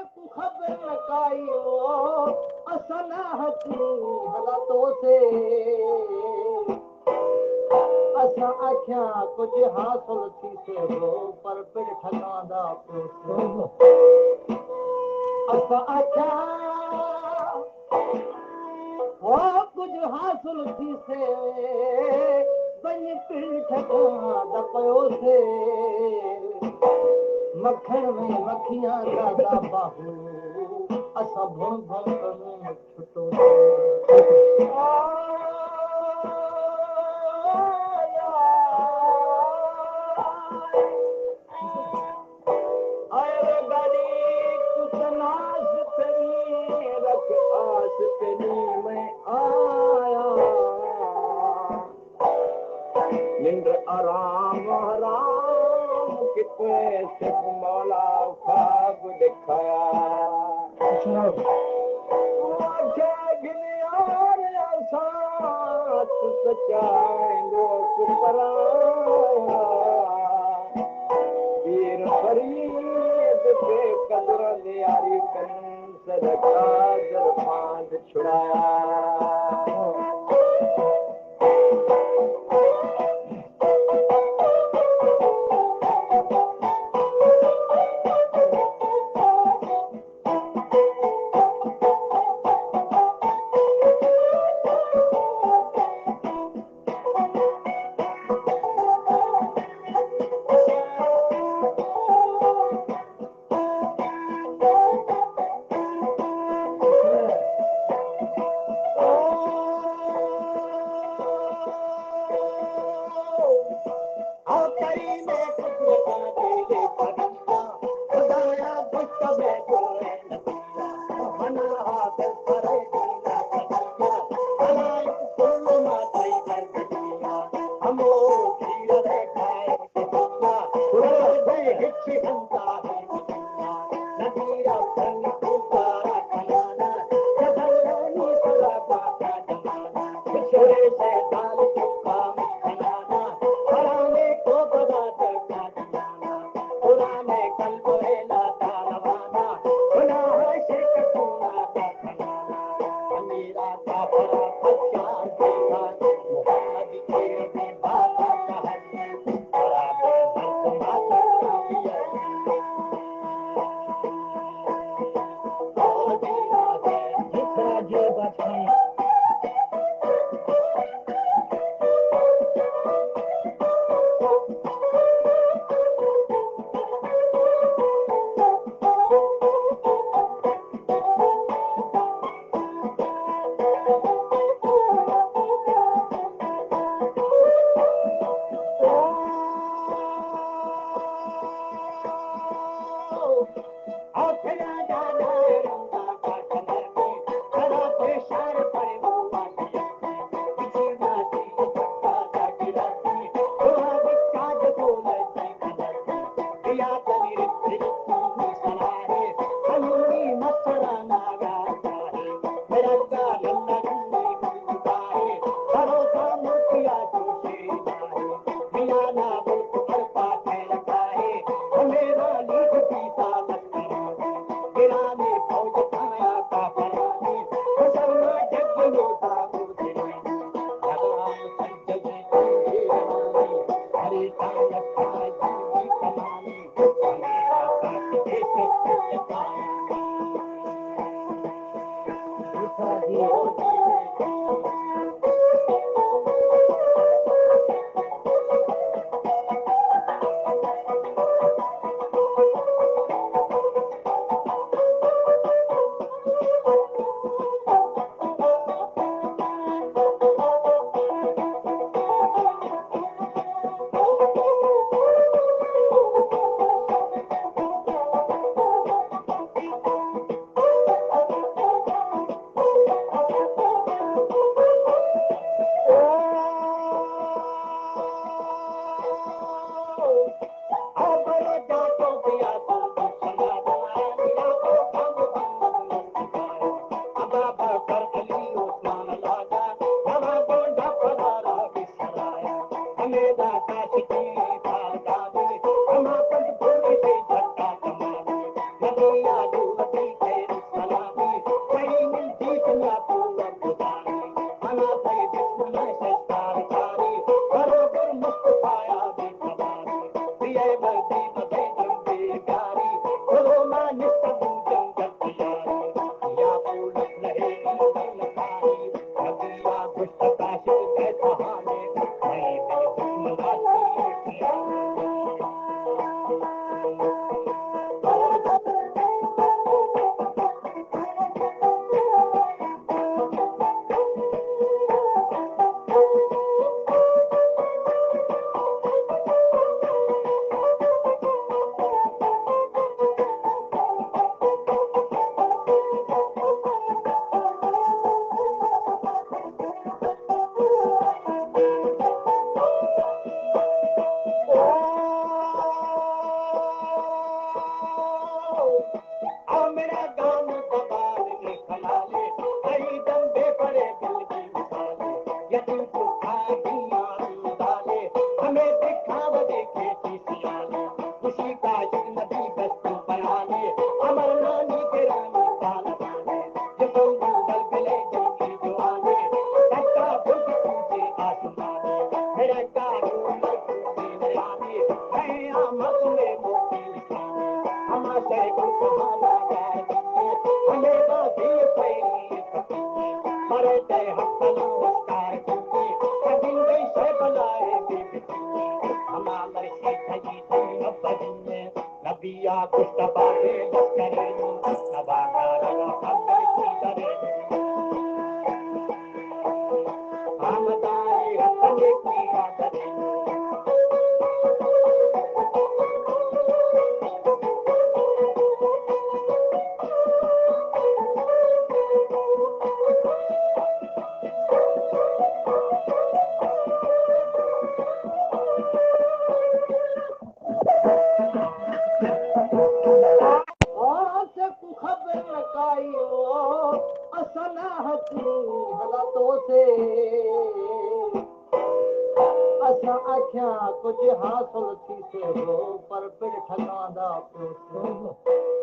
خبر نہ کائی او، اساں نہ ہچی ہلا تو سے۔ اساں آکھیاں کچھ حاصل تھی سے ہو، پر پھر ٹھکاندا پوسے۔ اساں آکھیاں او کچھ حاصل تھی سے، بن پھر ٹھکاندا پوسے۔ مکھن میں مکھیاں زیادہ باہو، اساں بھن بھن کنوں چھٹو۔ آئے گاڑی کچھ ناس تری، رکھ آس تری میں آیا۔ نند آرام حرام کتنے، صرف مولا خواب دکھایا۔ اچھا۔ آنکھیں گھنیار اساں، تو سچائیں لوک پرایا۔ پیر فرید بے قدر نیاری کن، صدقہ درپاند چھڑایا۔ او میرا گام دبال نے خیالے، ائی دم بے پرے دل دی مثالے، یتیم کو کھا دنیا دالے، ہمیں دکھاوا دے کے تی سیالے، خوشی کا عشق نبی بس تو بیانے، امر نامی گرانی بالا بانے، یہ تو منگل بلے دل کی جوانے، سچا بول کے پوچھے آسمانے، میرا گام آسک خبر نکائی او، اساں نہ حقی حالاتوں سے، اساں آکھیاں کچھ حاصل تھی سے ہو، پر پھر ٹھکاندا پوسے۔